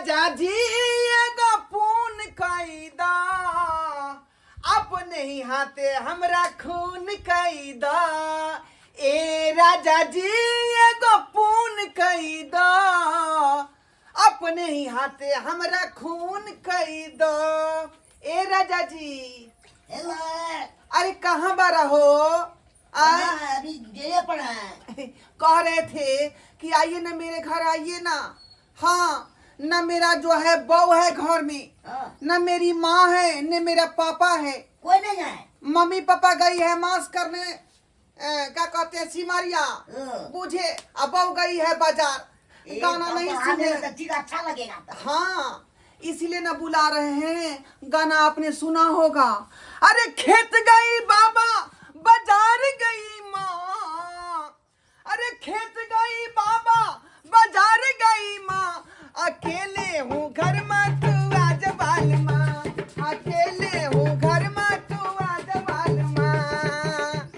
राजा जी एगो पून कैदा, अपने ही हाथे हमरा खून कैदा। ए राजा जी एगो पून कैदा, अपने ही हाथे हमरा खून कैदा। ए राजा जी। हेलो। अरे कहाँ बारा हो? आए? कहाँ है? अभी गए पर है। कह रहे थे कि आइए ना मेरे घर आइए ना। हाँ न मेरा जो है बहू है घर में, हाँ। न मेरी माँ है, न मेरा पापा है। कोई नहीं है। मम्मी पापा गई है मांस करने, क्या कहते हैं सिमरिया। हाँ। बूझे, अब बहू गई है बाजार। ए, गाना तब नहीं तो आने सुने। में तो ठीक अच्छा लगेगा तब। हाँ इसीलिए ना बुला रहे हैं। गाना आपने सुना होगा। अरे खेत गई बाबा बाजार गई माँ, अरे खेत गई बाबा बाजार गई माँ, अकेले हूँ घर में तू आज बाल माँ, अकेले हूँ घर में तू आज बाल माँ।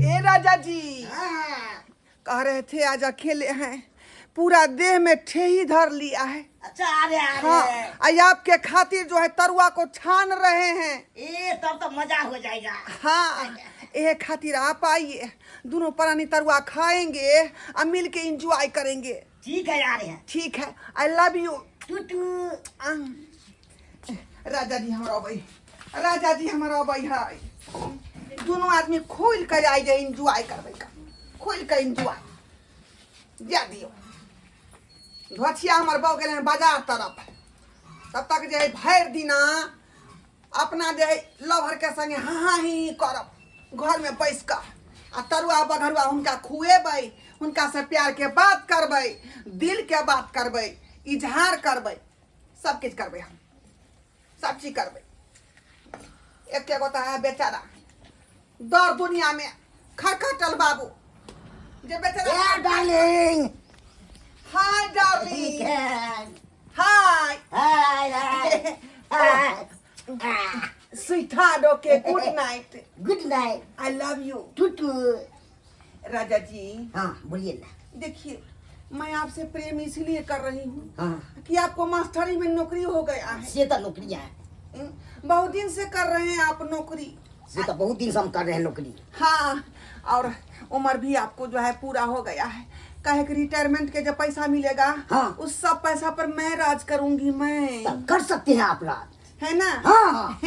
ए राजा जी। हाँ। कह रहे थे आज अकेले हैं, पूरा देह में ठेही धर लिया है। अच्छा आ रहे, आ रहे। हाँ, आई आपके खातिर जो है तरुआ को छान रहे हैं। ए तब तो मजा हो जाएगा। हाँ ये खातिर आप आइए, दोनों प्राणी तरुआ खाएंगे और मिल के इंजॉय करेंगे। ठीक है, आ रहे हैं। ठीक है, I love you. टूटू। राजा जी हमारा अबै, राजा जी हमारा अबै है। दोनों आदमी खोल कर आई जाए इंजॉय करबै का, खोल कर इंजॉय जा दियो। धोछिया हमर बहू गेलै हन बाजार तरफ, तब तक जे है भरि दिना अपना जे है लभर के संगे हाँ हाँ ही ही करब घर में बैस कऽ, आ तरुआ बघरुआ हुनका खुएबै, हुनका से प्यार के बात करबै, दिल के बात करबै, इजहार करबै, सब किछु करबै, हम सब चीज करबै। एके गो तऽ है बेचारा दर दुनिया में खरखटल बाबू जे बेचारा। ए darling. Hi darling. Hi. Hi. Hi hi. Sweetheart, okay, good night. Good night. I love you. टूटू। राजा जी। हाँ बोलिए ना। देखिए मैं आपसे प्रेम इसलिए कर रही हूँ हाँ। कि आपको मास्टरी में नौकरी हो गया है। से तो नौकरी है। बहुत दिन से कर रहे हैं आप नौकरी। से तो बहुत दिन से हम कर रहे हैं नौकरी। हाँ और उम्र भी आपको जो है पूरा हो गया है। कहे कि रिटायरमेंट के जब पैसा मिलेगा, हाँ। उस सब पैसा पर मैं राज करूंगी। मैं तब कर सकते हैं आप राज, है ना? हाँ।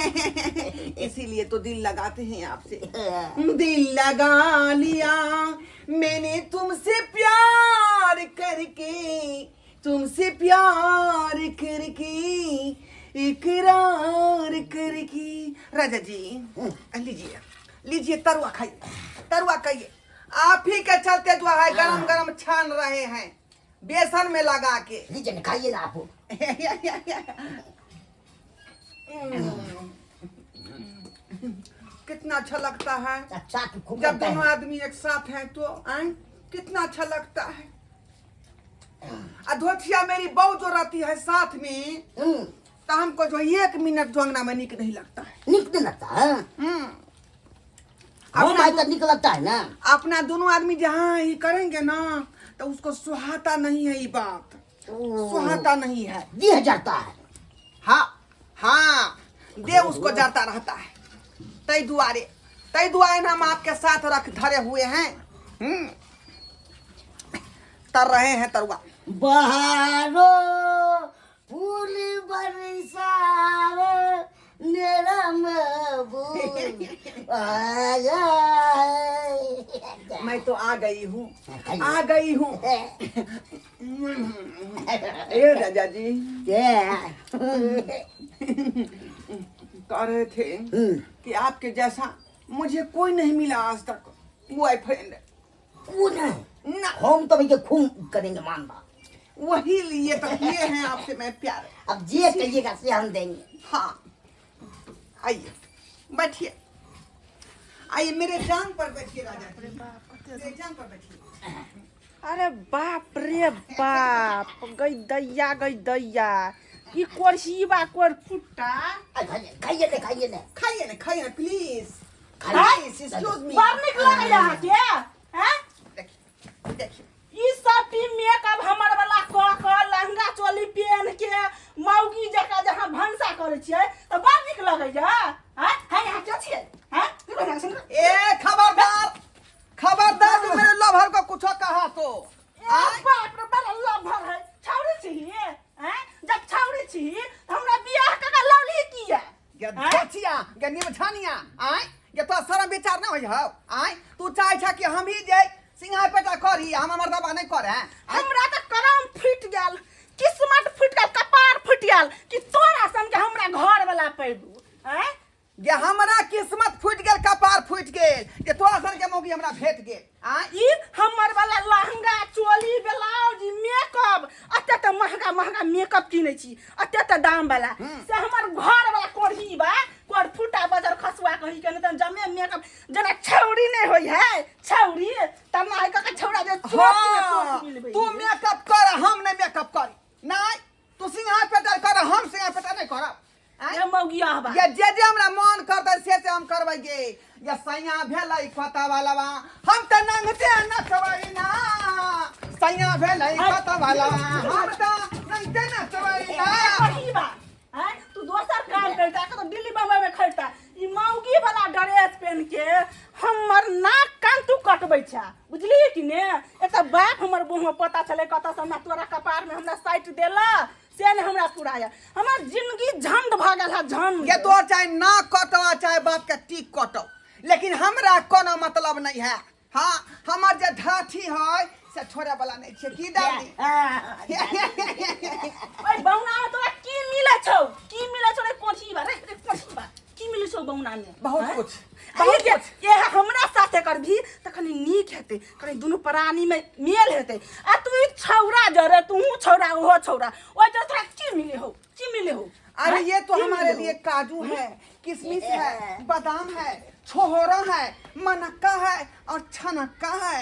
इसीलिए तो दिल लगाते हैं आपसे। दिल लगा लिया मैंने तुमसे प्यार करके, तुमसे प्यार करके इकरार करके। राजा जी लीजिए, लीजिए तरुआ खाइए, तरुआ खाइए। आप ही के चलते जो है गरम गरम छान रहे हैं बेसन में लगा के। लीजिए ना, खाइए ना आप। कितना अच्छा लगता है। अच्छा तो खूब जब लगता दोनों है। आदमी एक साथ हैं तो आए कितना अच्छा लगता है। अधोथिया मेरी बहू जो रहती है साथ में, तो हमको जो एक मिनट जो अंगना में निक नहीं लगता है। निक नहीं लगता है। हम अपना आए तो निक लगता है ना। अपना दोनों आदमी जहाँ ही करेंगे ना तो उसको सुहाता नहीं है, ये बात सुहाता नहीं है। देह जरता है। हाँ हाँ देह उसको जरता रहता है। तई दुआरे, तई दुआरे हम आपके साथ रख धरे हुए हैं। तर रहे हैं तरुआ। बहारो फूल बरसाओ मेरा महबूब आया है। मैं तो आ गई हूँ, आ गई हूँ। ए राजा जी। कह रहे थे कि आपके जैसा मुझे कोई नहीं मिला आज तक बॉयफ्रेंड। कौन है? ना। हम तो भैया खूब करेंगे मानना। वही लिए तो किए हैं आपसे मैं प्यार। अब जे कहिएगा से हम देंगे। हाँ आइए बैठिए, आइए मेरे जांग पर बैठिए राजा जी। मेरे जांग पर बैठिए। अरे बाप रे बाप, गई दैया गई दैया, ई कुर्सी बा कोर फुट्टा। खाइए ने, खाइए ने। खाइए ने, खाइए ने, प्लीज। खाइए। Please, excuse me. बड़ निक लगैया अहाँके, हैं? देखिए, देखिए। ई सब टीम मेकअप हमर वाला क क लहंगा चोली पहन के गे निमछनिया आय गे तोरा शरम विचार नहि होइ हौ आय तू चाहै छ कि हम ही जे सिंघार पेटा करी हम मर्दबा नहि करे आँय? हमरा तऽ करम फूटि गेल किस्मत फूटि गेल कपार फूटि गेल कि तोरा सन के हमरा घर वाला पैबू आँय गे हमरा किस्मत फूटि गेल कपार फूटि गेल जे तोरा सन के मौगी हमरा भेट गेल आँय ई हमर वाला लहंगा चोली ब्लाउज मेकअप एते तऽ महंगा महंगा मेकअप किनै छी एते तऽ दाम वाला से हमर घर वाला कोढ़ी बा कोढ़ फूटा बजर खसुआ कही के नहि तऽ जमे मेकअप जेना छौरी नहि होइ है छौरी तना है कऽ छौरा जे चोट में हाँ, चोट मिलबै तू मेकअप कर हम नहीं मेकअप कर नहीं तू सिंघार पेटर कर हम सिंघार पेटर नहीं करब आँय? ये मौगिया बा ये जे जे हमरा मन करतै से से हम करबै गे ये सैया भेलै खोता वाला हम तऽ नंगते नचबै ना सैया भेलै खोता वाला हम तऽ नंगते नचबै ना कही बा हैं तू दोसर काम करता तो दिल्ली बम्बई में खरीदता ई मौगी वाला ड्रेस पहन के हमर नाक कान तू कटबै छा बुझलियै कि ने एक तऽ बाप हमर मुँह में पता छलै कतऽ से हमरा तोरा कपार में हमरा साटि देला से ने हमरा पुराया हमर जिंदगी झंड भऽ गेल है झंड ये तोर चाहे नाक कटो चाहे बाप के टीक कटो लेकिन हमरा कोनो मतलब नहीं है हाँ हमर जे ढाठी है से छोड़े वाला नहीं छै की दादी ओए बौना में तोरा की मिलै छौ की मिलै छौ रे कोठी बा रे रे कोठी बा की मिलै छौ बौना में बहुत हैं? कुछ, आ बहुत ये कुछ। ये हमरा साथे करबी त कनी नीक हेतै कनी दुनू प्राणी में मेल हेतै आ तू ई छौरा जरे तू छौरा ओहो छौरा ओइ जरे तोरा की मिले हो की मिले हो अरे हैं? ये तो की हमारे मिले हो? लिए काजू है किशमिश है बादाम है छोहरा है मनक्का है और छनक्का है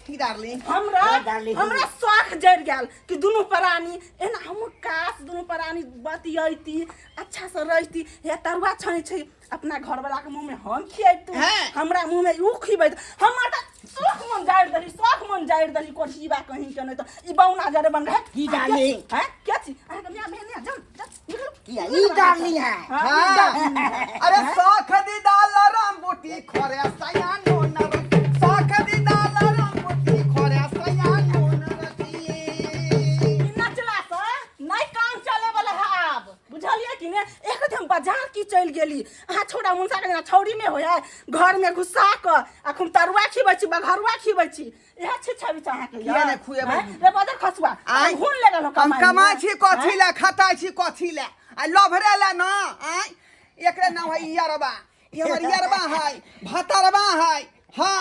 की डार्लिंग हमरा ओ डार्लिंग। हमरा शौख जरि गेल कि दुनू प्राणी एना हम काश दुनू प्राणी बतियैती अच्छा से रहती हे तरुआ छानै छै अपना घरवाला के मुँह में हम खियैतू हैं। हमरा मुँह में ऊ खियबैत हमर तऽ शौख मन जारि देली शौख मन जारि देली कोठीबा कहीं के नहि तऽ ई बौना जरे बन रहे की डार्लिंग? हैं के छी अहाँके माय बहन नहि जाउ जाउ निकलू किया ई डार्लिंग है हाँ, ई डार्लिंग है। अरे साख दी दाल राम बूटी खोरे सया नून रोटी साख दी दाल राम बूटी खोरे सया नून रोटी ई नचला से नहि काम चले वाला है आब बुझलियै कि ने एक दिन बाजार की चलि गेली अहाँ छौड़ा मुनसा के जेना छौड़ी नहि होइ है घर में घुसा कऽ आ खूब तरुआ खिबै छी बघरुआ खिबै छी इएह छिछा बिछा अहाँके किया नहि खुएबै? हैं? रे बदर खसुआ आँय? हुन ले गेल हम कमाइ छी कथी लए खटाइ छी कथी लए आ लभरे लए न आँय एकरे नाम है यरबा ई हमर यरबा है भतरबा है हाँ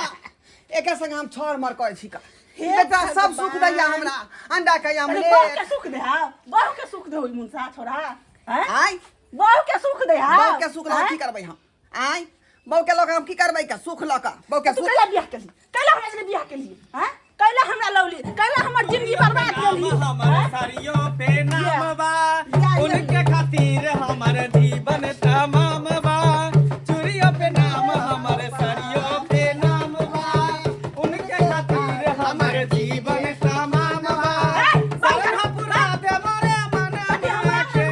एकर संग हम छर मर करै छी का हे बेटा सब सुख भगवान। दैया हमरा अंडा के अरे आमलेट बहू के सुख दे हा बहू के सुख दे होई मुनसा छोड़ा हैं आँय बहू के सुख दे हा बहू के सुख लऽ की करबै हम आँय बहू के लऽ कऽ हम की करबै का सुख लऽ कऽ बहू के तू सुख कैला बियाह केली कैला हमरा से बियाह केली हैं कैला हमरा लौली कैला हमर जिंदगी बर्बाद केली हमर हैं? सारियों पे नाम बा या, या। उनके खातिर हमर जीवन तमाम बा चूड़ियों पे नाम हमर सारियों पे नाम बा उनके खातिर हमर जीवन तमाम बा श्रद्धा पूरा दे मोरे मनवा के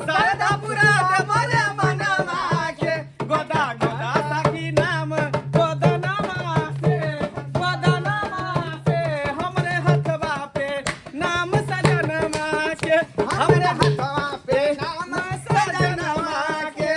श्रद्धा पूरा दे मोरे मनवा के गोदा गोदा साखी नाम गोदा नामा से गोदा नामा से हमरे हथवा पे नाम सजनमा के हमरे हथवा पे नाम सजनमा के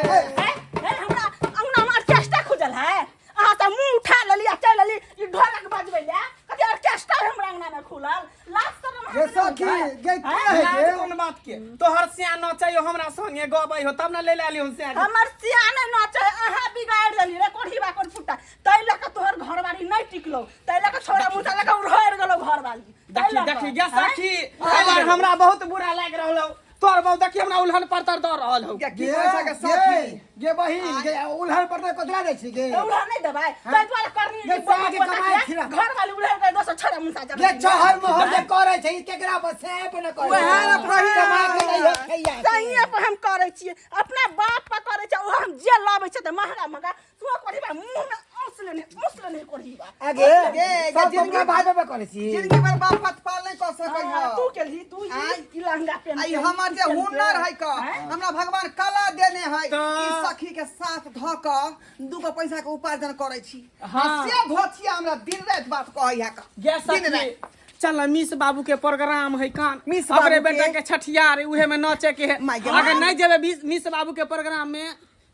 हैं? हैं, हमरा अंगना में ऑर्केस्ट्रा खुजल है अहाँ तऽ मुंह उठा लेली आ चलि लेली ई ढोलक बजबै ले कथी ऑर्केस्ट्रा है हमरा अंगना में खुलल लाज शरम गे अहाँके सखी नहि है? गे के हैं? है लाज गे कोन बात के तोहर सिया नचै हमरा संगे गबै हो तब न ले लाली हम सिया के। हमर सियाने नचै अहाँ बिगाड़ि देली रे कोढ़ी बा कोढ़ फुट्टा ताहि लऽ कऽ तोहर घरवाली नहि टिकलौ ताहि लऽ कऽ छोड़ा मुँह लऽ कऽ उड़हरि गेलौ घरवाली ताहि देखी लऽ कऽ, देखी गे हैं? सखी एहि बार हमरा बहुत बुरा लागि रहल हौ तोहर बहु देखी हमरा उल्हन परतर दऽ रहल हौ गे की गे कहै छै के गे सखी गे बहिन गे उल्हन पर तऽ कतरा जाइ छी गे उड़ह नहि देबै ताहि दुआरे करनी गे साग के कमाइ खिला। घरवाली उड़हरि गेलै दोसर छोड़ा मुँह गे चहर मोहर जे करै छै ई केकरा पर से पर न करै उएह ने छै। कमा के पहिला। दै हो खैया के। सहिए पर हम करै छियै अपना बाप पर करै छियै ओ हम जे लबै छै तऽ महगा महगा तू कोढ़ीबा मुँह में औंस लेने औंस लेने कोढ़ीबा आगे गे, गे, सब जिनगी अपना भाई पर करै छी जिंदगी भर बाप पतपाल नहीं कऽ सकै हाँ, तू है केलही तू ई आँय? ई लहंगा पेन आई हमर जे हुनर है का हमरा भगवान कला देने है तऽ- ई सखी के साथ धऽ कऽ दूगो पैसा के उपार्जन करै छी हाँ। आ से धोथिया हमरा दिन राति बात कहै है का गे दिन सखी राति। चल मिस बाबू के प्रोग्राम है कान मिस हमरे बाबू के? बेटा के छठियार है, उहे में नाचे के है। माय गे अगर नहीं जेबे मिस बाबू के प्रोग्राम में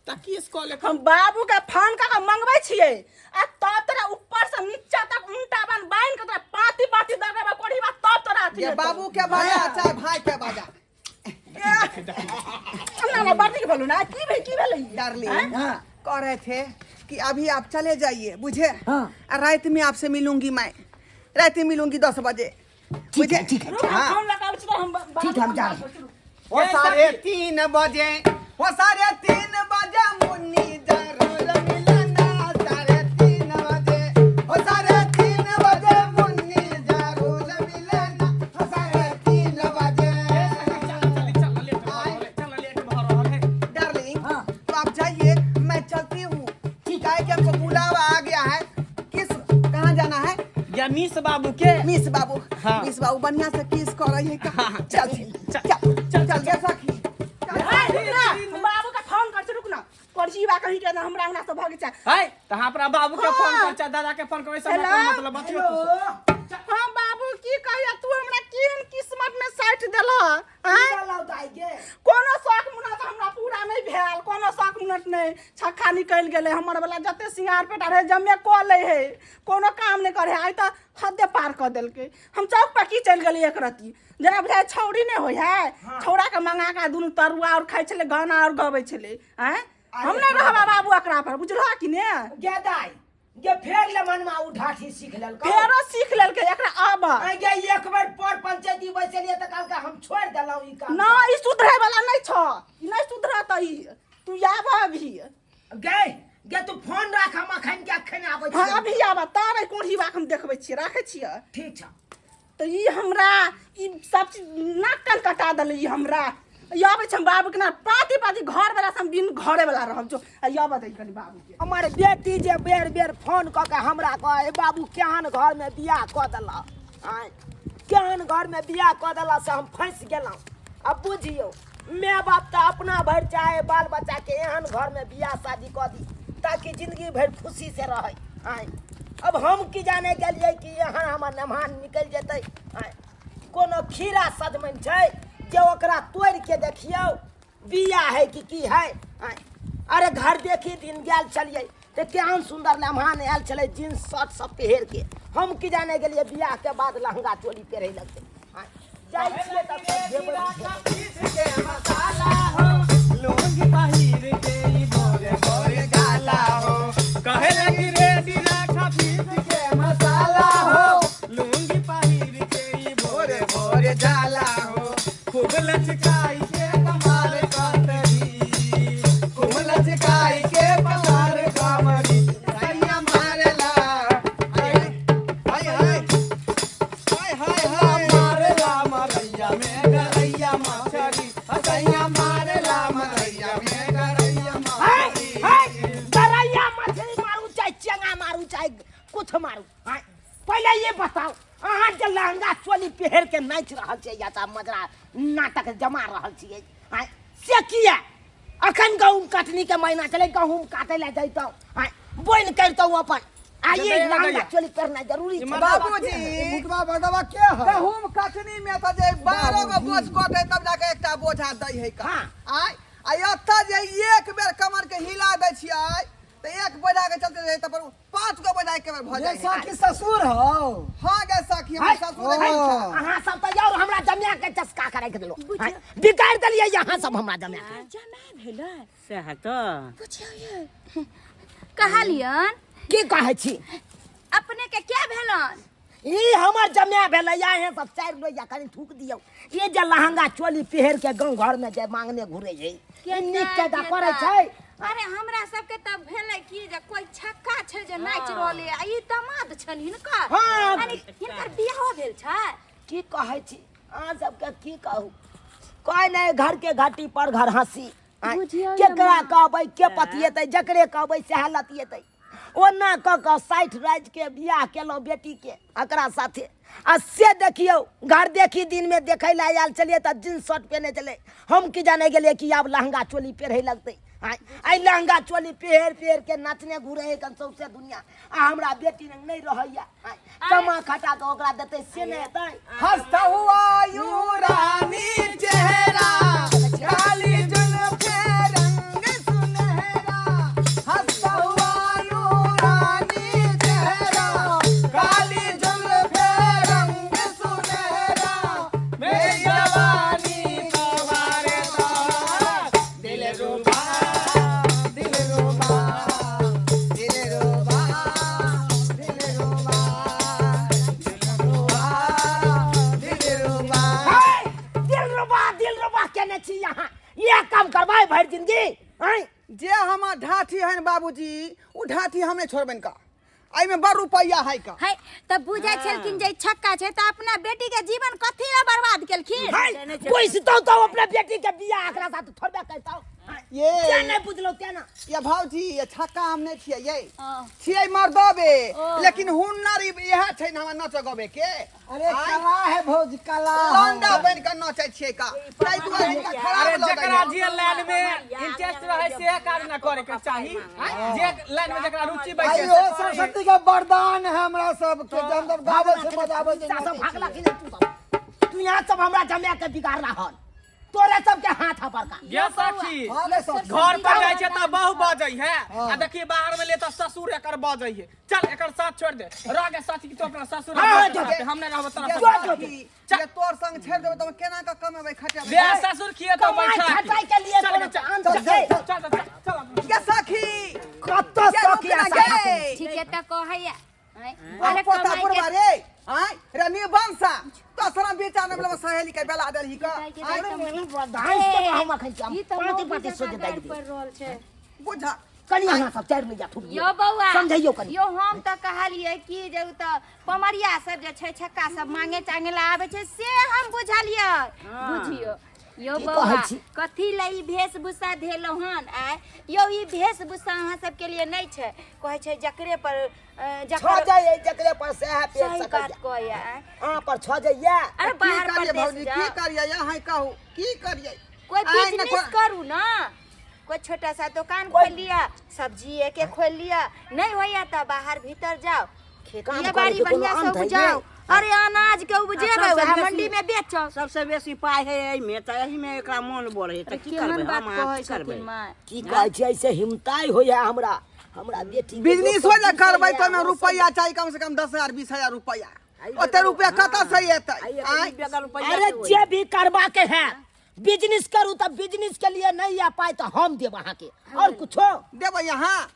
त किस कॉल हम बाबू के फोन कऽ के मंगबै छियै आ तब तोरा ऊपर से नीचा तक उनटा बन बान्हि के तोरा पाती पाती दगड़बै कोढ़ीबा तब तोरा अथी ये हेतौ। बाबू के बाजा चाहे भाई के बाजा। ना ना बड़ नीक भेलौ ना। की भेल, की भेलै? डार्लिंग, हाँ। कह रहे थे कि अभी आप चले जाइए, बुझे? हाँ। आ रात में आपसे मिलूंगी मैं, रात में मिलूंगी 10 बजे। ठीक है, ठीक है। रुक, हम हाँ। फोन लगाबै छी तऽ हम बाबू ठीक है, हम जा रहे हैं। ओ 3:30 बजे, ओ 3:30 बजे मुन्नी जरूर मिलना। 3:30 बजे, ओ 3:30 बजे मुन्नी जरूर मिलना। ओ 3:30 बजे। चल चल लेट भऽ रहल है, चल लेट भऽ रहल है। डार्लिंग, हाँ। तो आप जाइए, मैं चलती हूँ। ठीक। काहे कि हमको बुलावा आ गया है। किस कहाँ जाना है? या मिस बाबू के। मिस बाबू। हाँ। मिस बाबू बढ़िया से किस कर रही है का? हाँ, हाँ। चल चल, चल चल, चल गे सखी, चल। ए, रुक ना, हम बाबू के फोन कर छी, रुक ना। करजीबा कहीं के ना हमरा अंगना से भग जा। है त हमरा बाबू के फोन हाँ। कर चा दादा के फोन कर ऐसा हेलो? मतलब बतियो तू। हाँ बाबू, की कहिया तू हमरा केहन किस्मत में साटि देलह? आँय? कोनो शौक मुनत हमरा पूरा नहि भेल, कोनो शौक मुनत नहि। छक्का निकलि गेलै हमर वाला। जते सिंगार पेटा रहै जमे कऽ लै है, कोनो काम नहि करै है। आइ तऽ हदे पार कऽ देलकै। हम चौक पर की चलि गेलियै, एक रत्ती जेना बुझाइ छौड़ी नहि होइ है, छौड़ा के मंगा कऽ दुनू तरुआ आओर खाइ छलै, गाना आओर गबै छलै। आँय, हम नहि रहबा बाबू एकरा पर, बुझलह कि ने? गे दाइ गे, फेर ले मनमा उ ढाठी सीख लेलकै। फेरो सीख लेलकै एकरा आब। आइ गे, एक बेर पर पंचायती बैसलियै तऽ कहलकै हम छोड़ि देलहुँ ई काम। ना, ई सुधरै वाला नहि छ, ई नहि सुधरत ई। तू आब अभी। गे गे, तू फोन राख, हम अखन के अखन आबै हाँ, छी। अभी आब तारे कोढ़ी बाक हम देखबै छियै, राखै छियै। ठीक छ। तऽ ई हमरा ई सब चीज नाक कान कटा देलै। ई हमरा ई आबै छै, हम बाबूके ना पाती पाती घर वाला से हम बिन घरे वाला रहब जो। आ ई आबऽ दै कनि बाबूके। हमर बेटी जे बेर बेर फोन कऽ के हमरा कहै, बाबू केहन घरमे बियाह कऽ देलह? आँय, केहन घरमे बियाह कऽ देलह से हम फँसि गेलहुँ। आब बुझियौ, माय बाप तऽ अपना भरि चाहे बाल बच्चाके एहन घरमे बियाह शादी कऽ दी ताकि जिंदगी भरि खुशी से रहै। आँय, अब हम की जाने गेलियै कि एहन हमर मेहमान निकलि जेतै। आँय, कोनो खीरा सजमनि छै जे ओकरा तोड़ि के देखियौ बिया है कि की है? आँय, अरे घर देखी दिन गेल छलियै तऽ केहन सुन्दर मेहमान आयल छलै, जींस शर्ट सब पहिर के। हम की जाने गेलियै बियाह के बाद लहंगा चोली पहिरे लगतै। आँय, जाइ छियै तब सब जेबै। मसाला हो लूंगी पहिर के ई गोरे गोरे गाला हो, कहे लगी रेडी राखा पीस के मसाला हो, लूंगी पहिर के ई भोरे भोरे जाला हो, खूब लचकाई के कमाल कतरी, खूब लचकाई के कमाल कमरी सैया मारेला। हाय हाय हाय हाय हाय। मारेला मरैया में गरैया मछरी, सैया मारेला मरैया में गरैया हाय, मछरी। हाय, गरैया मछली मारू चाहे चेंगा मारू चाहे कुछ मारू। हाय, पहिले ये बताओ, अहाँ जे लहंगा चोली पहिर के नाचि रहल छियै या तऽ मजरा नाटक जमा रहल छियै, आँय, से किया? अखन गहूम कटनी के महीना छलै, गहूम काटै लए जैतहुँ, आँय, बोनि करितहुँ अपन। आ ये जतैया लहंगा गैया। चोली पहिरनाइ जरूरी छै? बाबूजी, मुटवा बदवा के है? गहूम कटनी में तऽ जे 12 गो बोझ कटे तब जाके एकटा बोझा दै है का। हाँ। आय आ एतऽ जे एक बेर कमर के हिला दै छियै तऽ एक बोझा के चलते रहै, तब 5 गो बोझा एक बेर भऽ ये जाइ है। सखी ससुर हौ? हाँ गे सखी, हमर हाय, ससुर है। ओ। अहाँ सब तऽ यार हमरा जमिया के चस्का करे के देलो, आँय, बिगाड़ि देलियै अहाँ सब हमरा जमिया के। जमा भेलै। सएह तऽ बुझियौ ये, कहलियन। की कहै छी? अपने के क्या भेलन? ई हमर जमिया भेलै। अहें सब चारि लोहिया कनि थूक दियौ। ई जे लहंगा चोली पहिर के गाँव घर में जे मांगने घुरे छै, ई नीक कायदा करै छै? अरे हमरा सबके तऽ भेलै कि जे कोई छक्का छै जे नाचि रहलै आ ई दामाद छनि हिनकर। हाँ। अरे हिनकर बियाहो भेल छै? की कहै छी अहाँ सबके, की कहू, कोइ नहि घर के घाटी पर घर हंसी। आँय, बुझियौ ये केकरा माँ। कहबै, के पतिएतै? जकरे कहबै सएह लतिएतै। ओना कऽ कऽ 60 राजि के बियाह केलहुँ बेटीके एकरा साथे। आ से देखियौ घर देखी दिनमे देखै लए आयल छलियै तऽ जींस शर्ट पहिने छलै। हम की जाने गेलियै कि आब लहंगा चोली पहिरै लगतै। आँय आइ लहंगा चोली पहिर पहिर के नाचने घुरै है कन सौंसे दुनिया, आ हमरा बेटी लग नहि रहैया। आँय कमा खटा के ओकरा देतै से नहि हेतै। हंसता हुआ यूं रानी चेहरा, काली जुल्फे रंग सुनहरा। हंसता हुआ यूं रानी चेहरा, काली जुल्फे रंग सुनहरा। मेरी जवानी तुम्हारे साथ, दिल रुबा दिल रुबा दिल रुबा दिल रुबा दिल रुबा दिल रुबा। हे, दिल रुबा दिल रुबा केने छी यहाँ, इएह काम करबै भरि जिंदगी? आँय जे हमर ढाठी है बाबूजी, उ ढाठी हम नहि छोड़बनि का, एहिमे बड़ रुपैआ है का। है तऽ बुझै छलखिन जे ई छक्का छै तऽ अपना बेटी के जीवन कथी लए बर्बाद केलखिन। है, बुझतौ तो अपना बेटी के बियाह एकरा साथ थोड़बे करतौ। ये क्या नहीं बुझलौ तेना? ये भौजी, ये छक्का हम नहि छियै, ये हाँ। छियै मर्दबे, ओ। लेकिन हुनर इएह छै ने हमरा नचऽ गबे के। अरे कला है भौजी, कला है। लौंडा बनि कऽ नचै छियै का, ताहि दुआरे हिनका खराब अरे लगैए। जकरा जे लाइन में इंटरेस्ट रहे से काज ना करे के चाही, जे लाइन में जकरा रुचि बैठे आइयो सरस्वती के वरदान है हमरा सबके, जे हम सब गाबै छै बजाबै छै। सब भागला कि नहीं तू सब? तू यहाँ सब हमरा जमा के बिगाड़ रहल, तोरे सबके हाथ है बड़का। गे सखी, हाँ गे सखी। घर पर जाइ छै तऽ बहु बजै है, आ देखिए बाहर में ले तऽ ससुर एकर बजै है। चल एकर साथ छोड़ दे, रह गे सखी तू अपना ससुर हाँ, बजै जो, है, हम नहि रहब तोरा ये साथ। सखी, ये तोर संग छोड़ि देबै तऽ हम केना कऽ कमेबै खटेबै? बे ससुर खिए तऽ कमाई बैठा खटाई के लिए चल कोनो गे, चल, अंत चल, छै। चल, चल, चल, चल। गे सखी, कतऽ गे सखी रुक आ ना सखा गे। ठीक है तऽ कहैया अरे अरे पोता कमाई पुरवा के रे, आँय रे निबंसा, तोसरा बेचा ने बला सहेली के बेला देलही का। आँय धांस के हम अखन छी, हम ई तऽ पाँचे मौगी पाँचे जकाँ सोझे गारि दागि पड़ि रहल छै। बुझा कनि अहाँ सब 4 मिनट थुक यो बौआ, समझैयौ कनि। यो हम तऽ कहलियै कि जे उ तऽ पमरिया सब जे छै छक्का सब मांगे चांगे ला आबै छै से हम बुझलियै। बुझियौ यो की बौआ, कहै छी? कथी लए ई वेशभूषा धेलहुँ हन? आँय यौ, ई वेशभूषा अहाँ सबके लिए नहि छै। कहै छै जकरे पर छऽ जकर जाइए जकरे पर सएह पेट सही सकैए। बात कहैया। आँय अहाँ पर छऽ जाइए। अरे की बाहर करियै परदेश भौजी, की जाओ, करियै अहाँ कहू, की करियै? कोई आँय ने बिजनेस करू ना, कोई छोटा सा दुकान खोल लिया, सब्जी एके खोल लिया, नहीं होइया तऽ बाहर भीतर जाओ, काम खेतिए करे बाड़ी के कोनो बढ़िया से अंत है उपजाओ। अरे अनाज के उपजेबै सबसे वएह बेसी- मंडी में बेचब। सबसे बेसी पाइ है एहिमे, तऽ एहिमे एकरा मन बढ़े तऽ की केहन करबै बात हम? अहाँ कहै की करबै? छथिन माय? की कहै छियै से हिमताइ होइए हमरा, हमरा बेटी के बिजनेस दोसर हो जे करबै दिस तऽ ओहिमे होइए, रुपैआ चाही, कम से कम 10,000 20,000 रुपैआ। ओते रुपैआ कतऽ से एतै? आँय बेगर रुपैआ अरे के होई। जे भी करबा के है बिजनेस करू तऽ बिजनेस के लिए नहीं आ पाए तऽ हम देब अहाँके, और कुछो देबै अहाँ?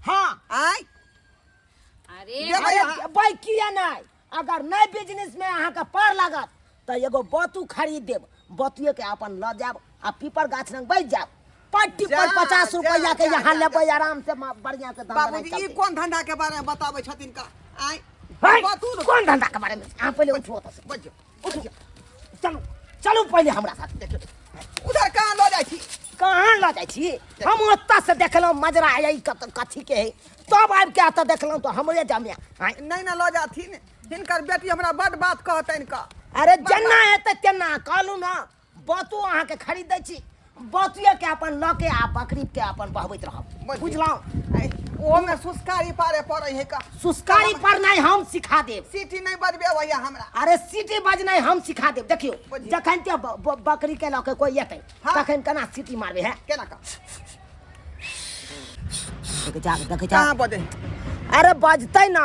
हाँ। आँय अरे देबै अरे अहाँ? भाई किया नहीं, अगर नहीं बिजनेस में अहाँके पार लागत तऽ एगो बतू खरीद देब, बतुए के अपन लऽ जायब आ पीपर गाछ लग बैठ जायब, पट्टी पर जा, 50 जा, रुपैआ के जा, यहाँ जा, लेबै आराम से बढ़िया से धंधा बाबूजी नहीं ई चलतै। कोन धंधा के बारे में बताबै छथिन का? आँय है, बतू ने। कोन धंधा के बारे में? अहाँ पहिले उठू ओतऽ से। बजियौ। उठू, चलू चलू पहिले हमरा साथ। देखियौ उधर कहाँ लऽ जाइ छी? कहाँ लऽ जाइ छी? हम ओतऽ से देखलहुँ मजरा है कथी के है, तब आबि के एतऽ देखलहुँ तऽ हमरे जमे। आँय नहि ने लऽ जाथिन, हिनकर बेटी हमरा बड बात कहतनि का। अरे जेना हेतै तेना कहलहुँ ने, बतू अहाँके खरीद दै छी, बतुए के अपन लऽ के आ बकरी के अपन बहबैत रहब, बुझलहुँ? ओहोमे सुस्कारी पारे पड़ै है का। सुस्कारी पड़नाइ हम सिखा देब। सीटी नहि बजबे भैया हमरा। अरे सीटी बजनाइ हम सिखा देब। देखियौ जखन के बकरी के लऽ के कोई एतै हाँ। तखन केना सीटी मारबै है? केना का? देखै जा, देखै जा। कहाँ बजै? अरे बजतै ना।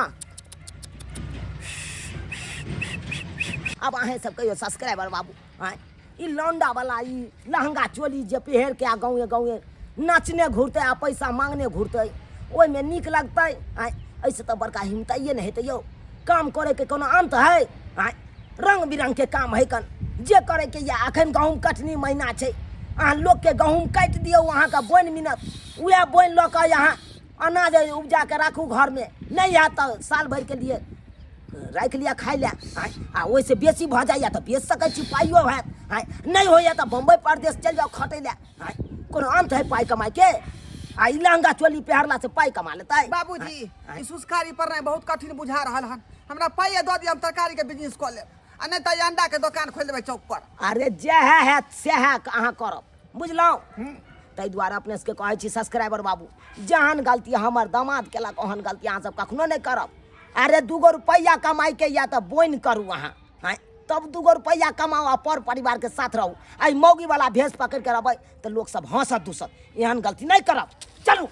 आब अहें सब कहियो सब्सक्राइबर बाबू, आँय ई लौंडा वाला ई लहंगा चोली जे पहिर के आ गाँवे गाँवे नाचने घुरतै आ पैसा मांगने घुरतै, ओहिमे नीक लगतै? आँय एहिसँ तऽ बड़का हिमताइए ने हेतै यौ। काम करैके कोनो अन्त है? आँय रंग बिरंग के काम है कन जे करैके यऽ। अखन गहूँम कटनी महीना छै, अहाँ लोकके गहूँम काटि दियौ, अहाँके बोनि मिलत, उएह बोनि लऽ कऽ अहाँ अनाज उपजा के राखू घरमे, नहि हैत तऽ साल भरिके लिए राखि लिअ खाइ लए। आँय आ ओहिसँ बेसी भऽ जाइए तऽ बेच सकै छी, पाइयो हैत। आँय नहि होइए तऽ बम्बई परदेश चलि जाउ खटै लए। आँय कोनो अन्त है पाइ कमाइके? आ ई लहंगा चोली पहिरला से पाइ कमा लेतै। बाबूजी, ई सुस्कारी पर नहीं बहुत कठिन बुझा रहल हन। हमरा पाइए दऽ दिअ, हम तरकारी के बिजनेस कऽ लेब, आ नहि तऽ ई अंडा के दोकान खोलि देबै चौक पर। अरे जएह हैत सएह अहाँ करब, बुझलहुँ? ताहि दुआरे अपने सबके कहै छी सब्सक्राइबर बाबू, जहन गलती हमर दामाद केलक ओहन गलती अहाँ सब कखनो नहि करब। अरे 2 गो रुपैआ कमाइके यऽ तऽ बोनि करू अहाँ, आँय, तब 2 गो रुपैआ कमाउ आ पर परिवारके साथ रहू। एहि मौगीवला भेष पकड़ि के रहबै तऽ लोक सब हँसत दूसत, एहन गलती नहि करब। चलू।